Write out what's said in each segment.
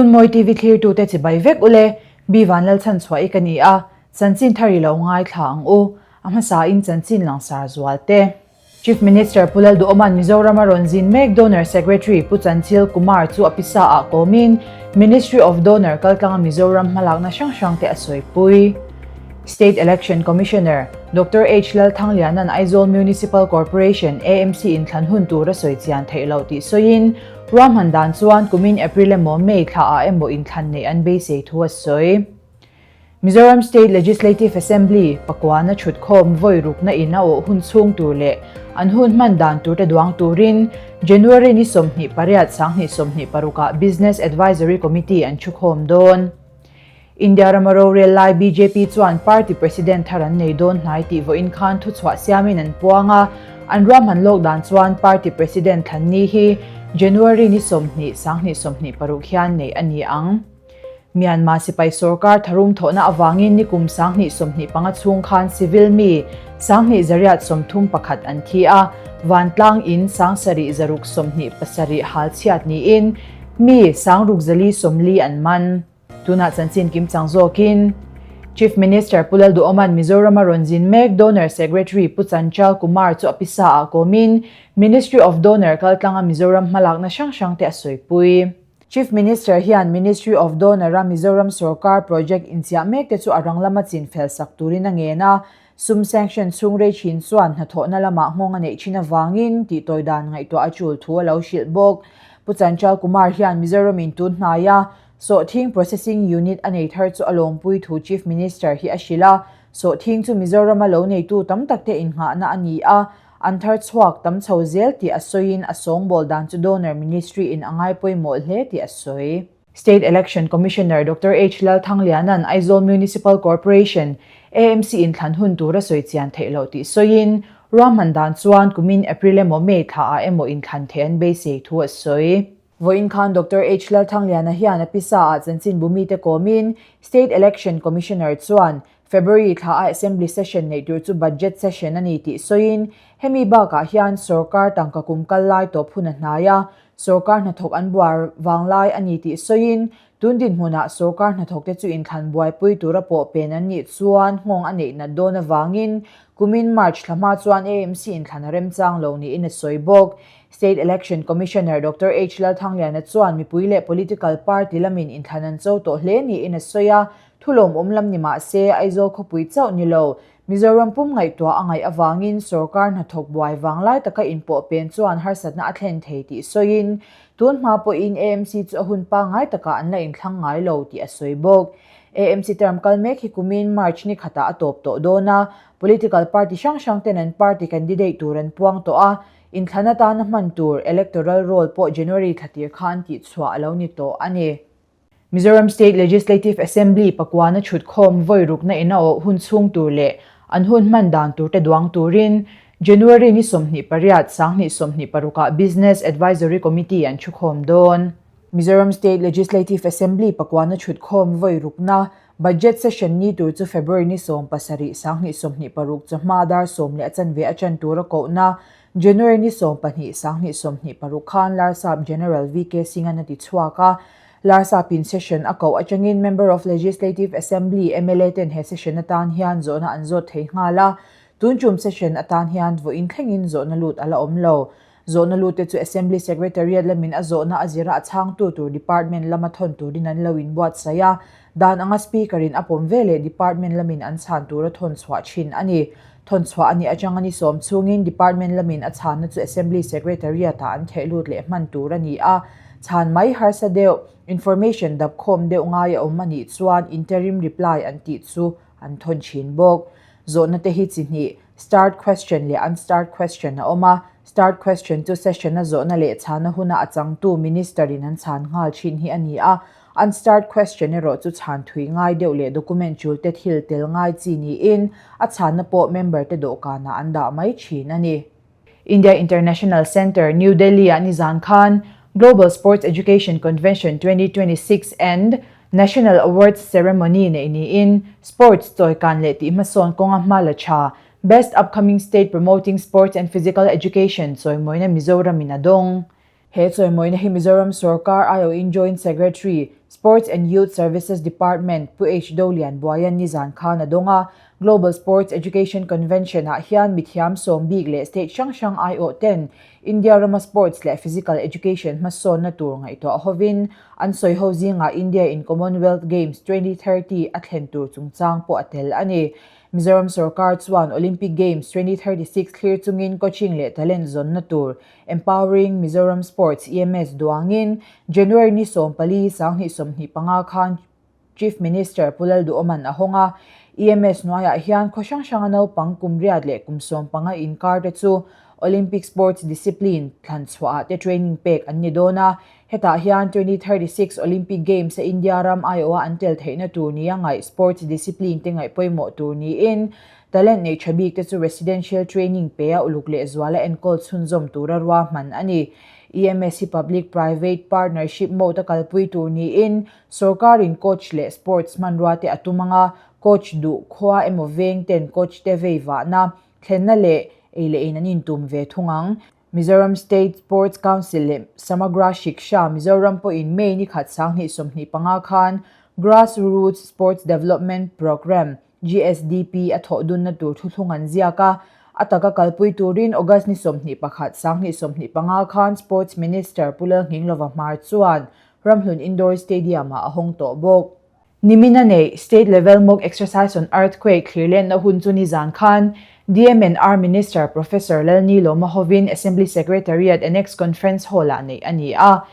Runmawi TV thlirtute chibai vek ule, Bi Vanlalchhanchhuah i ka ni a, chanchin thar i lo ngaithla ang u. A hmasain chanchin langsar zual te. Chief Minister Pu Lalduhawma'n Mizoram a rawn zin mek Donor Secretary Pu Chanchil Kumar chu a pisa ah kawmin Ministry of Donor kaltlanga Mizoram hmalakna hrang hrang te a sawipui. State Election Commissioner Doctor H Lalthangliana'n Aizawl Municipal Corporation, AMC, inthlan hun tur a sawi chian theih loh tih sawiin ruahman dan chuan kumin April emaw May thla ah emaw inthlan neih an beisei thu a sawi. Mizoram State Legislative Assembly pakuana thutkhawm vawi rukna in a awh hun chhung tur leh an hun hman dan turte duang turin January ni 28 2026 ah Business Advisory Committee an thukhawm dawn. India rama rorel lai bjp chuan party president thar an nei dawn hnai tih vawiin khan thuchhuah siamin an puang a, an ruahman lawk dan chuan party president thlan ni hi January ni 20 2026 hian neih a ni ang. Myanmar sipai sorkar tharum thawhna avangin nikum 2025 chhung khan civil mi 2131 an thi a, vantlang in 7627 hal chhiat niin mi 6440 an man. Tunah chanchin kimchang zawkin Chief Minister Pu Lalduhawma'n Mizoram a rawn zin mek Donor Secretary Pu Chanchal Kumar chu a pisa ah kawmin Ministry of Donor kaltlanga Mizoram hmalakna hrang hrang te a sawipui. Chief Minister hian Ministry of Donor-a Mizoram sorkar project inchiah mek te chu a rang lama chin fel sak turin a ngen a, sum sanction chhung rei thin chuan hnathawhna lamah nghawng a neih thin avangin tihtawi dan ngaihtuah a tul thu a lo hrilh bawk. Pu Chanchal Kumar hian Mizoramin tun hnaia Sawhthing Processing Unit a nei thar chu a lawmpui thu Chief Minister hi a hrilh a, sawhthing chu Mizorama lo neitu tam takte innghahna a ni a, An thar chhuak tam chho zel tih a sawiin a sawngbawl dan chu Donor Ministry in a ngai pawimawh hle tih a sawi. State Election Commissioner Doctor H Lalthangliana'n Aizawl Municipal Corporation, AMC, in thlan hun tur a sawi chian theih loh tih sawiin, ruahman dan chuan kumin April emaw May thla ah emaw inthlan theih an beisei thu a sawi. Vawiin khan Doctor H Lalthangliana hian a pisa ah chanchinbu mite kawmin State Election Commissioner chuan February thla a Assembly session neih tur chu budget session a ni tih sawiin, hemi bakah hian sorkar tangka kum kal lai tawp hun a hnai a, sorkar hnathawk an buar vang lai a ni tih sawiin, tun dinhmunah sorkar hnathawkte chu inthlan buaipui tura pawh pen an nih chuan nghawng a neih nat dawn avangin kumin March thla hma chuan AMC inthlan a remchang lo niin a sawi bawk. State Election Commissioner Doctor H Lalthangliana chuan mipui leh political party lamin inthlan an cho tawh hle niin a sawi a, Thu lawmawm lam ni mah se, Aizawl khawpui chauh ni lo, Mizoram pum ngaihtuah a ngaih avangin sorkar hnathawk buai vanglai taka inpawh pen chuan harsatna a thlen thei tih sawiin, tun hma pawhin AMC chu a hun pangngai takah an la inthlang ngai lo tih a sawi bawk. AMC term kal mek hi kumin March ni khatah a tawp tawh dawn a, political party hrang hrang ten an party candidate tur an puang tawh a, inthlan atana hman tur electoral roll pawh January thla tir khan tihchhuah a lo ni tawh a ni. Mizoram State Legislative Assembly pakuana chhutkhawm vawi rukna in a awh hun chhung tur leh an hun hman dan tur te duang turin January ni 28, 2026 ah Business Advisory Committee an thukhawm dawn. Mizoram State Legislative Assembly pakuana chhutkhawm vawi rukna Budget Session ni tur chu February ni 17, 2026 chawhma dar 10 leh a chanve a ṭan tura kohna January ni 12, 2026 khan Larsap General VK Singh-an a ti chhuak a. Larsapin session a koh atangin Member of Legislative Assembly, mla, ten he session atan hian zawhna an zawt thei nghal a. Tun tum session atan hian vawiin thlengin zawhna lut a la awm lo. Zawhna lutte chu Assembly Secretariat lamin a zawhna a zira a chhangtu tur department lama thawn turin an lo inbuatsaih a. Dan anga Speaker-in a pawm veleh department lamin an chhan tura thawn chhuah thin a ni. Thawn chhuah a nih atanga ni sawm chhungin department lamin a chhanna chu Assembly Secretariat-ah an theh lut leh hman tur a ni a. Chhan mai harsa deuh, information dap khawm deuh ngai a awm a nih chuan interim reply an tih chu an thawn thin bawk. Zawhna te hi chi hnih, starred question leh unstarred question a awm a. Starred question chu session-a zawhna leh chhana huna a changtu Minister-in an chhan nghal thin hi a ni a. Unstarred question erawh chu chhan thui ngai deuh leh document tul te thil tel ngai chi niin a chhanna pawh member te dawhkanah an dah mai thin a ni. India International Centre, New Delhi-ah nizan khan Global Sports Education Convention 2026 and National Awards Ceremony neih niin Sports chawikan leh tihhmasawn kawnga hma la tha Best Upcoming State Promoting Sports and Physical Education chawimawina Mizoramin a dawng. He chawimawina hi Mizoram sorkar aiawhin Joint Secretary, Sports and Youth Services Department Pu H Dolianbuaia'n nizan khan a dawng a. Global Sports Education Convention-ah hian mithiam sawm bik leh state hrang hrang aiawh ten India rama sports leh physical education hmasawnna tur ngaihtuah hovin an sawi ho zingah India in Commonwealth Games 2030 a thlen tur chungchang pawh a tel a ni. Mizoram sorkar chuan Olympic Games 2036 thlir chungin coaching leh talent zawnna tur Empowering Mizoram Sports, EMS, duangin January ni 14, 2025 khan Chief Minister Pu Lalduhawma'n a hawng a. EMS hnuaiah hian khaw hrang hranga naupang kum riat leh kum 15 inkar te chu Olympic Sports Discipline thlan chhuahah te training pek an ni dawn a. Hetah hian 2036 Olympic Games a India ram aiawha an tel theihna tur nia ngaih sports discipline te ngaih pawimawh tur niin talent nei tha bik te chu residential training pe a uluk lehzuala enkawl chhunzawm tura ruahman a ni. EMS hi public private partnership mode a kalpui tur niin sorkarin coach leh sports hmanrua te a tum ang a, coach duh khua emaw veng ten coach te vei vahna, thlenna leh ei leh in an intum ve thung ang. Mizoram State Sports Council leh Samagra Shiksha Mizoram pawhin May ni khat 2025 khan Grass Roots Sports Development Programme, GSDP, a thawh dunna tur thuthlung an ziak a. A taka kalpui turin August ni 21, 2025 khan Sports Minister Pu Lalnghinglova Hmar chuan Ramhlun Indoor Stadium-ah a hawng tawh bawk. Nimina neih State Level Mock Exercise on Earthquake thlirlenna hun chu nizan khan DMNR Minister Professor Lalni Lawma hovin Assembly Secretariat Annex Conference Hall-ah neih a ni a.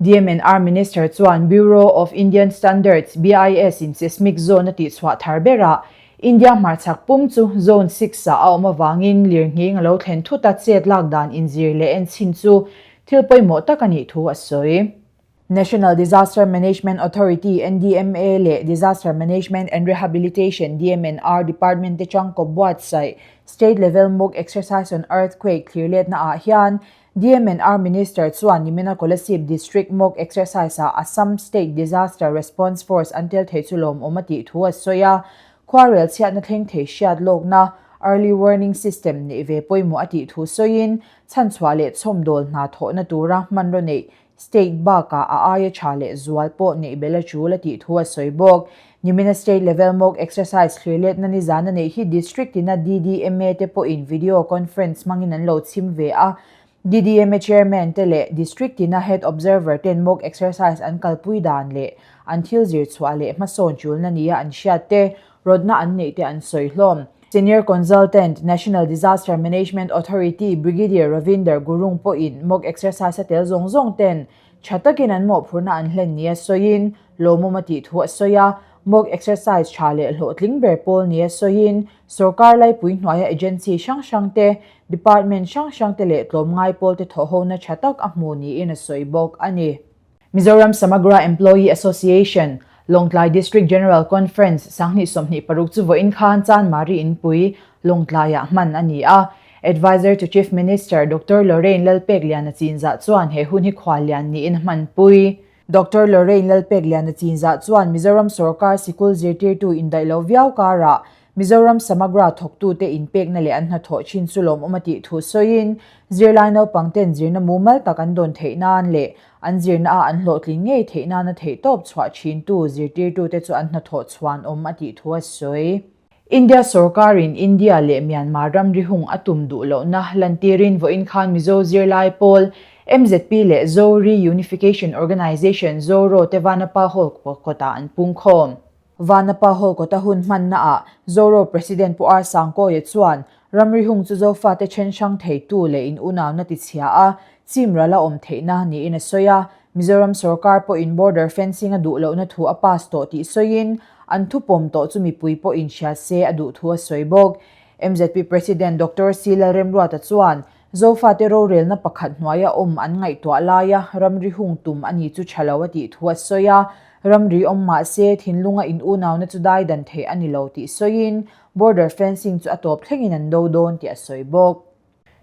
DMNR Minister chuan Bureau of Indian Standards, BIS, in seismic zone a tihchhuah thar berah India hmarchhak pum chu Zone Six-ah a awm avangin lirnghing a lo thlen thut a chet lak dan inzir leh enchhin chu thil pawimawh tak a nih thu a sawi. National Disaster Management Authority, NDMA, leh Disaster Management and Rehabilitation, DMNR, Department te changkawp buatsaih State Level Mock Exercise on Earthquake thlirletna ah hian DMNR Minister chuan nimina Kolasib District Mock Exercise ah Assam State Disaster Response Force an tel thei chu lawmawm a tih thu a sawi a, khuarel chhiatna thleng thei hriat lawkna Early Warning System neih ve pawimawh a tih thu sawiin chhanchhuah leh chhawmdawl hna thawhna tura hmanraw neih State bakah a aia tha leh zual pawh neih belh a tul a tih thu a sawi bawk. Nimina State Level Mock Exercise thlirletna nizan a neih hi District ina DDMA te pawhin Video Conference hmangin an lo chhim ve a. DDMA Chairman te leh District ina Head Observer ten Mock Exercise an kalpui dan leh an thil zir chhuah leh hmasawn tulna nia an hriat te, rawtna an neih te an sawi hlawm. Senior Consultant, National Disaster Management Authority, Brigadier Ravinder Gurung pawhin mock exercise a tel zawng zawng ten tha takin an mawhphurhna an hlen nia sawiin lawmawm a tih thu a sawi a. Mock exercise tha leh hlawhtling ber pawl nia sawiin sorkar laipui hnuaia agency hrang hrang te, department hrang hrang te leh tlawmngai pawl te thawhhona tha tak a hmu niin a sawi bawk a ni. Mizoram Samagra Employee Association, Lawngtlai District General Conference 2026 chu vawiin khan Chanmari Inpui, Lawngtlaiah hman a ni a. Adviser to Chief Minister Doctor Lorraine Lalpekliana Chinzah chuan he hun hi khuallian niin a hmanpui. Doctor Lorraine Lalpekliana Chinzah chuan Mizoram sorkar sikul zirtirtu indaih lo viau karah Mizoram Samagra thawktute inpekna leh an hnathawh thin chu lawmawm a tih thu sawiin, zirlai naupangten zirna mumal tak an dawn theih nan leh an zirna a an hlawhtlin ngei theih nana theihtawp chhuah thintu zirtirtute chu an hnathawh chhuanawm a tih thu a sawi. India sorkarin India leh Myanmar ramri hung a tum duh lohna lantirin vawiin khan Mizo zirlai pawl MZP leh Zo Reunification Organisation, ZORO, te Vanapa Hall kawtah an pungkhawm. Vanapa Hall kawta hun hmanna ah Zoro President Pu R Sangkawia chuan ramri hung chu Zofate then hrang theitu leh in unauna ti chhia a, chim ral a awm theihna niin a sawi a. Mizoram sorkar pawhin border fencing a duh lohna thu a pass tawh tih sawiin an thupawm tawh chu mipui pawhin hria se a duh thu a sawi bawk. MZP President Doctor C Lalremruata chuan Zofate rorelna pakhat hnuaia awm an ngaihtuah laia ramri hung tum a ni chu tha lo a tih thu a sawi a, ramri awm mah se thinlunga in unauna chu dai dan theih a ni lo tih sawiin border fencing chu a tawp thlengin an do dawn tih a sawi bawk.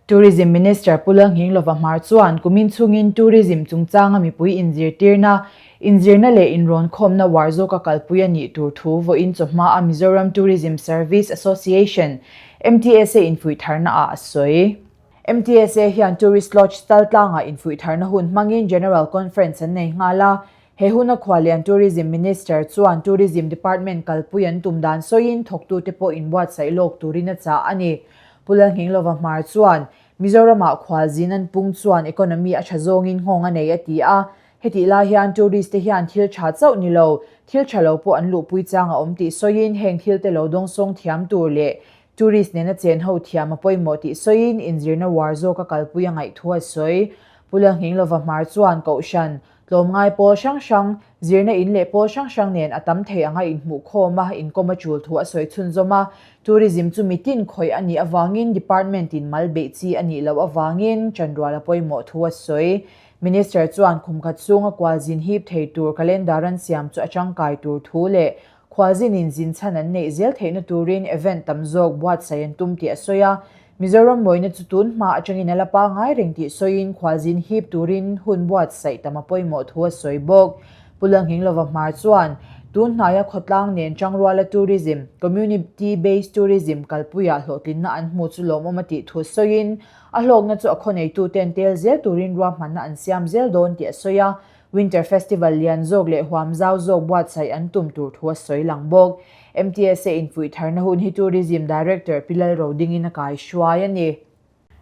Tourism Minister Pu Lalnghinglova Hmar chuan kumin chhungin tourism chungchanga mipui inzirtirna, inzirna leh inrawnkhawmna uar zawka kalpui a nih tur thu vawiin chawhma a Mizoram Tourism Service Association, MTSA infuihtharna ah a sawi. MTSA hian Tourist Lodge Chaltlangah infuihtharna hun hmangin General Conference an nei nghal a. He huna Khualian Tourism Minister chuan Tourism Department kalpui an tum dan sawiin thawktute pawh inbuatsaih lawk turin a chah a ni. Pu Lalnghinglova Hmar chuan Mizoramah khualzin an pung chuan economy a tha zawngin nghawng a nei a ti a. Hetih lai hian tourist te hian thil tha chauh ni lo, thil tha lo pawh an luhpui chang a awm tih sawiin heng thil te lo dawngsawng thiam tur leh tourist nena chen ho thiam a pawimawh tih sawiin inzirna uar zawk a kalpui a ngaih thu a sawi. Pu Lalnghinglova Hmar chuan Kohhran, Tlawmngai pawl hrang hrang, zirna in leh pawl hrang hrang nen a tam thei anga inhmuhkhawm a, inkawm a tul thu a sawi chhunzawm a. Tourism chu mitin khawih a nih avangin department in mal beih chi a nih loh avangin chanrual a pawimawh thu a sawi. Minister chuan kum khat chhunga kualzin hip thei tur calendar an siam chu a tangkai tur thu leh Khualzin in zin chhan an neih zel theihna turin event tam zawk buatsaih an tum tih a sawi a. Mizoram mawina chu tun hma atangin a la pangngai reng tih sawiin khualzin hip turin hun buatsaih tam a pawimawh thu a sawi bawk. Pu Langhinglova Hmar chuan tun hnaia khawtlang nen tangruala tourism, community based tourism, kalpuiah hlawhtlinna an hmu chu lawmawm a tih thu sawiin a hlawkna chu a khawneitu ten tel zel turin ruahmanna an siam zel dawn tih a sawi a. Winter Festival lian zawk leh huam zau zawk buatsaih an tum tur thu a sawi lang bawk. MTSA infuih tharna hun hi Tourism Director Pi Lalrodingin a kai hruai a ni.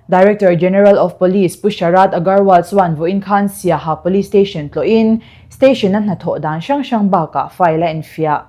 Director General of Police Pu Sharad Agarwal chuan vawiin khan Siaha Police Station tlawhin Station-a hnathawh dan hrang hrang bakah file a enfiah.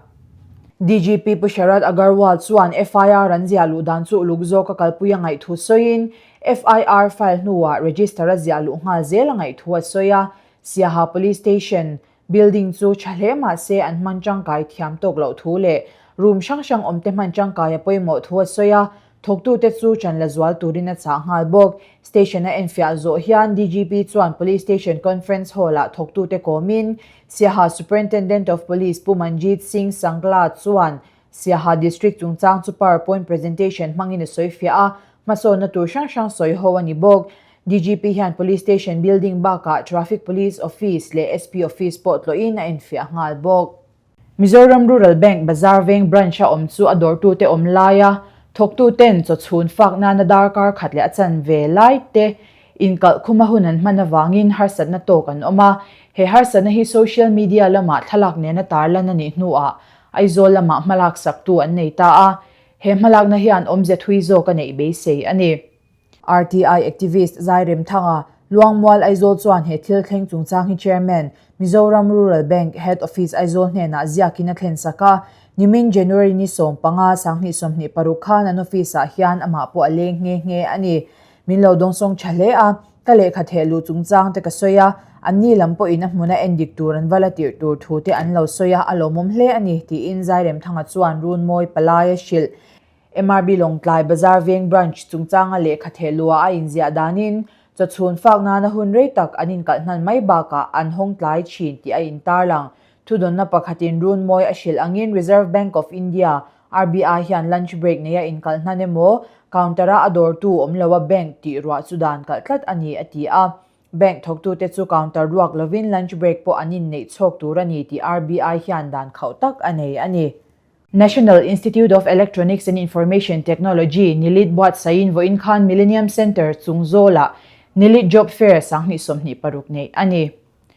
DGP Pu Sharad Agarwal chuan FIR an ziah luh dan chu uluk zawk a kalpui a ngaih thu sawiin FIR file hnuah register a ziah luh nghal zel a ngaih thu a sawi a. Siaha Police Station building chu tha hle mah se an hman tangkai thiam tawk loh thu leh room hrang hrang awmte hman tangkai a pawimawh thu a sawi a, thawktute chu ṭan la zual turin a chah nghal bawk. Station a enfiah zawh hian DGP chuan Police Station Conference Hall-ah thawktute kawmin Siaha Superintendent of Police Pu Manjeet Singh Sangla chuan Siaha District chungchang chu powerpoint presentation hmangin a sawi fiah a, hmasawnna tur hrang hrang sawi ho a ni bawk. DGP hian Police Station building bakah Traffic Police Office leh SP Office pawh tlawhin a enfiah nghal bawk. Mizoram Rural Bank Bazar Veng Branch-a awm chu a dawrtute awm laia thawktuten chaw chhun fak nana darkar khat leh a chanve lai te inkalh khuma hun an hman avangin harsatna tawk an awm a. He harsatna hi social media lamah thlalak nena tarlan a nih hnuah Aizawl lamah hmalak saktu an nei ta a, he hmalakna hian awmze thui zawk a neih beisei a ni. RTI activist Zairemthanga, Luangmual Aizawl chuan he thil thleng chungchang hi Chairman, Mizoram Rural Bank Head Office Aizawl hnenah ziakin a thlen sak a, nimin January ni 15, 2026 khan an office ah hian amah pawh a leng nghe nghe a ni. Min lo dawngsawng tha hle a, ka lehkha theh luh chungchang te ka sawi a, anni lam pawhin a hmuna endik tur an va la tirh tur thu te an lo sawi a, a lawmawm hle a ni, tiin Zairemthanga chuan Runmawi palai a hrilh. MRB Lawngtlai Bazar Veng Branch chungchanga lehkha theh luah a inziah danin chawchhun fak nana hun rei tak an inkalh hnan mai bakah an hawng tlai thin tih a intarlang. Thudawnna pakhatin Runmawi a hrilh angin Reserve Bank of India, RBI, hian lunch break neia inkalh hnan emaw, counter-a a dawrtu awm loa bank tih ruah chu dan kalh tlat a ni, a ti a. Bank thawktute chu counter ruak lovin lunch break pawh an inneih chhawk tur a ni tih RBI hian dan khauh tak a nei a ni. National Institute of Electronics and Information Technology, NILIT, buatsaihin vawiin khan Millennium Centre chung zawlah NILIT Job Fair 2026 neih a ni.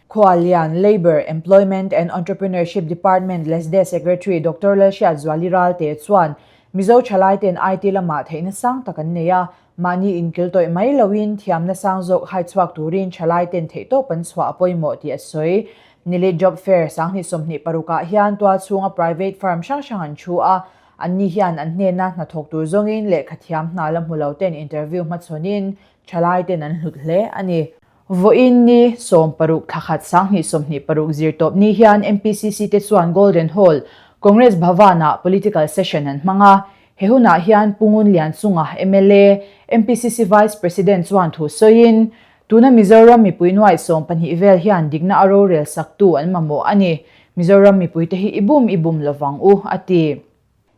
Khualian, Labour, Employment and Entrepreneurship Department LESDE Secretary Doctor Lalhriatzuali Ralte chuan Mizo thalaite'n IT lamah theihna sang tak an nei a, mahni inkil tawih mai loin thiamna sang zawk hai chhuak turin thalaite'n theihtawp an chhuah a pawimawh tih a sawi. Nilit Job Fair 2026 ah hian tual chhunga private firm hrang hrang an thu a, anni hian an hnena hnathawk tur zawngin lehkha thiam hna la hmu lo ten interview hmachhawnin thalaite'n an hlut hle a ni. Vawiin ni 16 thla khat 2026 zirtawp ni hian MPCC te chuan Golden Hall, Congress Bhavan-ah Political Session an hmang a. He hunah hian Pu Ngun Lianchunga, mla, MPCC Vice President chuan thu sawiin, Tuna Mizoram mipui nuaih 12 vel hian dikna a rorel saktu an mamawh a ni. Mizoram mipuite hi i bum i bum lovang u, a ti.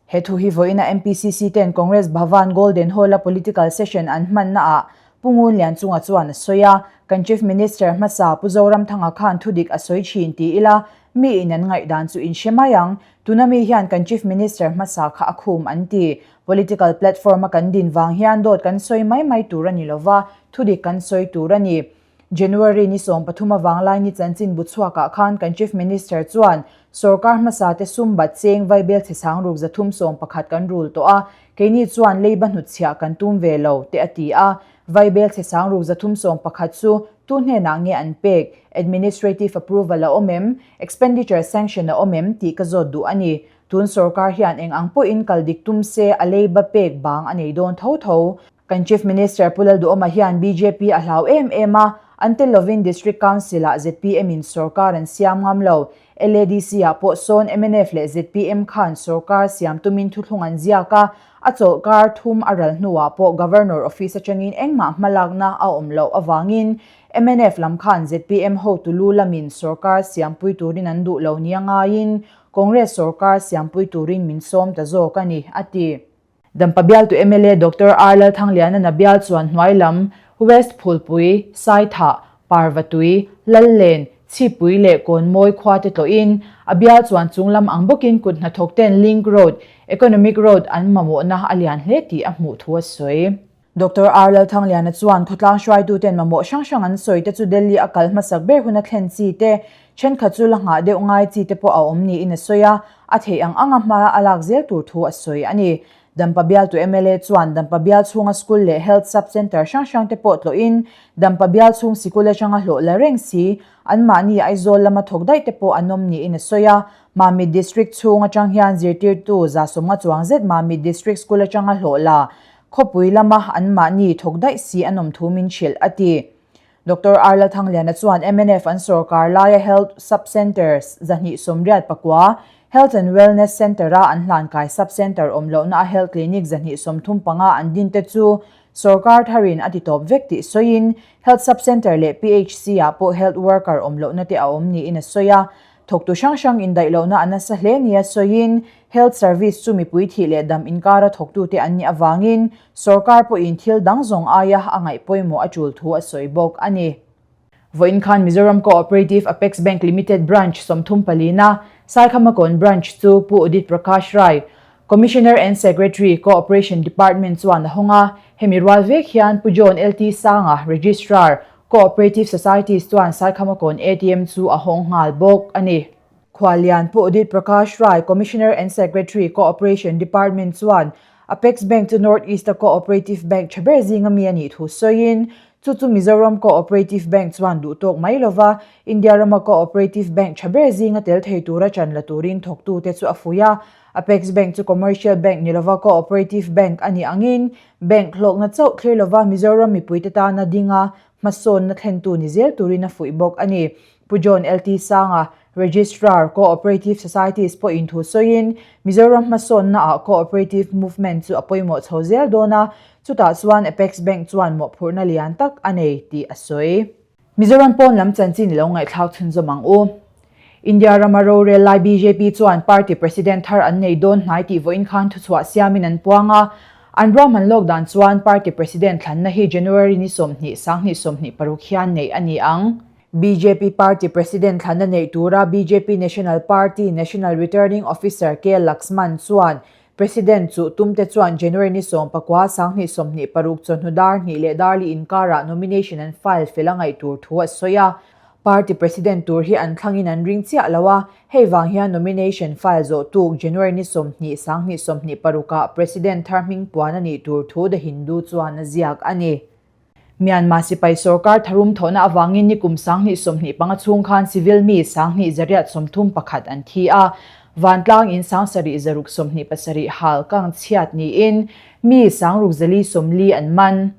He thu hi vawiina MPCC ten Congress Bhavan Golden Hall-a political session an hmannaah Pu Ngun Lianchunga chuan a sawi a, Kan Chief Minister hmasa Pu Zoramthanga khan thudik a sawi thin ti ila, mi in an ngaihdan chu in hre mai ang. Tuna mi hian kan Chief Minister hmasa kha a khum an ti. Political platform a kan din vang hian dawt kan sawi mai mai tur a ni lova, thudik kan sawi tur a ni. January ni 13 avang ni chanchin bu chhuakah khan kan Chief Minister chuan sorkar hmasa te sum bat cheng vaibel chhe sang ruk 311 kan rul tawh a, keini chuan leiba hnutchhiah kan tum ve lo te a ti a. Vaibel chhe sang ruk 311 chu tu hnenah nge an pek, administrative approval a awm em, expenditure sanction a awm em tih ka zawt duh a ni. Tun sorkar hian eng ang pawhin kal dik tum se a leiba pek bang a nei dawn tho tho. Kan Chief Minister Pu Lalduhawma hian bjp a hlau em em a, an tel lovin District Council-ah ZPM-in sorkar an siam ngam lo. LADC-ah pawh sawn mnf leh zpm khan sorkar siam tumin thuthlung an ziak a, a chawlhkar thum a ral hnuah pawh Governor Office atangin engmah hmalakna a awm loh avangin mnf lam khan zpm hotu lu lamin sorkar siampui turin an duh lo nia ngaiin Congress sorkar siampui turin min sawm ta zawk a ni, a ti. Dampa bialtu mla Doctor R Lalthangliana'n a bial chuan hnuai lam West Phulpui, Saithah, Parvatui, Lallen, Chhipui leh Kawnmawi khua te tlawhin a bial chuan chung lam ang bawkin kut hnathawk ten Link Road, Economic Road an mamawhna a lian hle tih a hmuh thu a sawi. Doctor R Lalthangliana chuan khawtlang hruaituten mamawh hrang hrang an sawi te chu Delhi a kal hmasak ber huna thlen chi te, thenkhat chu la nghah deuh ngai chi te pawh a awm niin a sawi a, a theih ang anga hma a lak zel tur thu a sawi a ni. Dampa bialtu mla chuan Dampa bial chhunga school leh health sub centre hrang hrang te pawh tlawhin Dampa bial chhung sikul atanga hlawh la reng si, anmahni Aizawl lama thawk daih te pawh an awm niin a sawi a. Mamit District chhung atang hian zirtirtu 150 chuang zet Mamit District School atanga hlawh la Khawpui lama anmahni thawk daih si an awm thu min hrilh, a ti. Doctor R Lalthangliana chuan mnf an sorkar laia Health Sub Centre 284, Health and Wellness Centre-a an hlankai Sub Centre awm lohna a Health Clinic 235 an din te chu sorkar tharin a ti tawp vek tih sawiin Health Sub Centre leh PHC-ah pawh Health Worker awm lohna te a awm niin a sawi a. Thawktu hrang hrang indaih lohna a nasa hle nia sawiin, Health Service chu mipui thih leh dam inkara thawktute an nih avangin sorkar pawhin thil dang zawng aia a ngaih pawimawh a tul thu a sawi bawk a ni. Vawiin khan Mizoram Co-operative Apex Bank Limited Branch 34 na Saikhamakawn Branch chu Pu Udit Prakash Rai, Commissioner and Secretary, Co-operation Department chuan a hawng a, hemi rual vek hian Pu John LT Sanga, Registrar, Co-operative Societies chuan Saikhamakawn ATM chu a hawng nghal bawk a ni. Khuallian Pu Udit Prakash Rai, Commissioner and Secretary, Co-operation Department chuan Apex Bank chu North East-a Co-operative Bank tha ber zinga mi a nih thu sawiin, chu chu Mizoram Co-operative Bank chuan duh tawk mai lova India rama Co-operative Bank tha ber zinga tel thei tura chan la turin thawktute chu a fuih a. Apex Bank chu Commercial Bank ni lova Co-operative Bank a nih angin Bank hlawkna chauh thlir lova Mizoram mipuite tana dinga hmasawnna thlentu ni zel turin a fuih bawk a ni. Pu John LT Sanga, Registrar, Co-operative Societies pawhin thu sawiin, Mizoram hmasawnnaah Co-operative Movement chu a pawimawh chho zel dawn a, chutah chuan Apex Bank chuan mawhphurhna lian tak a nei tih a sawi. Mizoram pawn lam chanchin i lo ngaihthlak chhunzawm ang u. India rama rorel lai bjp chuan party president thar an nei dawn hnai tih vawiin khan thuchhuah siamin an puang a. An ruahman lawk dan chuan party president thlanna hi January ni 20, 2026 hian neih a ni ang. Bjp party president thlanna neih tura bjp National Party National Returning Officer K Laxman chuan President chu tumte chuan January ni 19, 2026 chawhnu dar hnih leh darli inkarah nomination an file fel a ngaih tur thu a sawi a. Party President tur hi an thlangin an ring chiah lo a, hei vang hian nomination file zawh tuk January ni 20, 2026 ah President thar hming puan a nih tur thu The Hindu chuan a ziak a ni. Myanmar sipai sorkar tharum thawhna avangin ni kum 2025 chhung khan civil mi 2831 an thi a, vantlang in 7627 hal kang chhiat niin mi 6440 an man.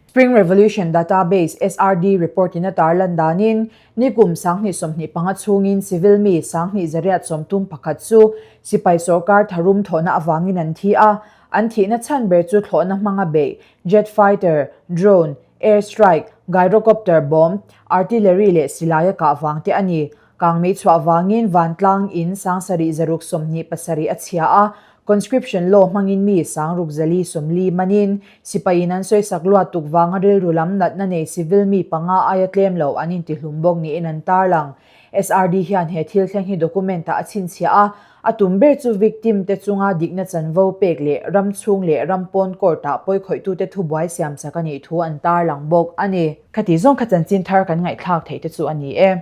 Spring Revolution Database, SRD, report in a tarlan danin ni kum 2025 chhungin civil mi 2831 chu sipai sorkar tharum thawhna avangin an thi a, an thihna chhan ber chu thlawhna hmanga beih Jet fighter, drone, air strike, gyrocopter bomb, artillery leh silai a kah vang te a ni. Kangmei chhuah vangin vantlang in 7627 a chhia a, conscription law hmangin mi 6440 manin sipaiin an sawisak luat tuk vanga rilru lam natna nei civil mi panga aia tlem lo an intihlum bawk niin an tarlang. SRD hian he thil thleng hi document-ah a chhinchhiah a, a tum ber chu victim te chunga dikna chanvo pek leh ram chhung leh ram pawn court-ah pawikhawih-tute thubuai siamsak a nih thu an tarlang bawk a ni. Khati zawng kha chanchin thar kan ngaihthlak theih te chu a ni e.